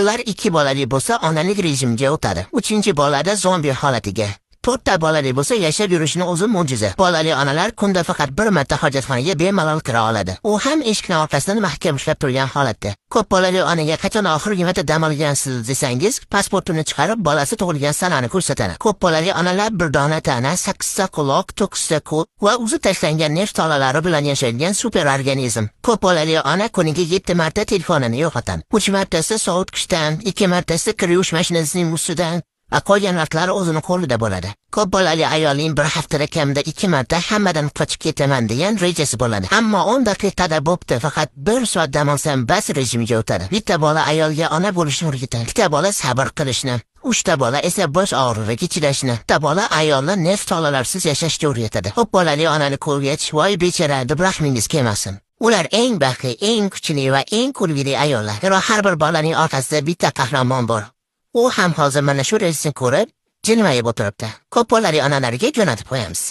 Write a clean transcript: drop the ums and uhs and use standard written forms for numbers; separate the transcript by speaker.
Speaker 1: Ular ikki bolali bo'lsa, onalik rejimga o'tadi. Uchinchi bolada zombi holatiga. To'rtta bolali bo'lsa, yashab yurishini o'zi mo'jiza. Bolali onalar kunda faqat bir marta hojatxonaga bemalol kira oladi. U ham eshikni orqasidan mahkam ushlab turgan holatda. Ko'p bolali onaga qachon oxirgi marta dam olgansiz desangiz, pasportini chiqarib, bolasi tug'ilgan sanani ko'rsatadi. Ko'p bolali onalar bir dona tana, sakkizta quloq, to'qqizta qo'l va uzib tashlangan nerv tolalari bilan yashaydigan super organizm. Ko'p bolali ona kuniga 7 marta telefonini yo'qotadi. 3 martasi sovutgichdan, 2 martasi kir yuvish mashinasining ustidan, qolgan vaqtlari o'zini qo'lida bo'ladi. Ko'p bolali ayolning bir haftada kamida 2 marta hammadan qochib ketaman degan rejasi bo'ladi. Ammo 10 daqiqada bo'pti, faqat 1 soat dam olsam bas rejimga o'tadi. Bitta bola ayolga ona bo'lishni o'rgatadi. Ikkita bola sabr qilishni, uchta bola esa bosh og'rig'iga chidashni, bitta bola ayolni nerv tolalarsiz yashashga o'rgatadi. Ko'p bolali onani ko'rgach, voy bechora deb rahmingiz kelmasin. Ular eng baxtli, eng kuchli va eng kulgili ayollar. Biroq har bir bolaning orqasida bitta qahramon bor. U ham hozir mana shu relsni ko'rib, jilmayib o'tiribdi. Ko'p bolali onalarga jo'natib qo'yamiz.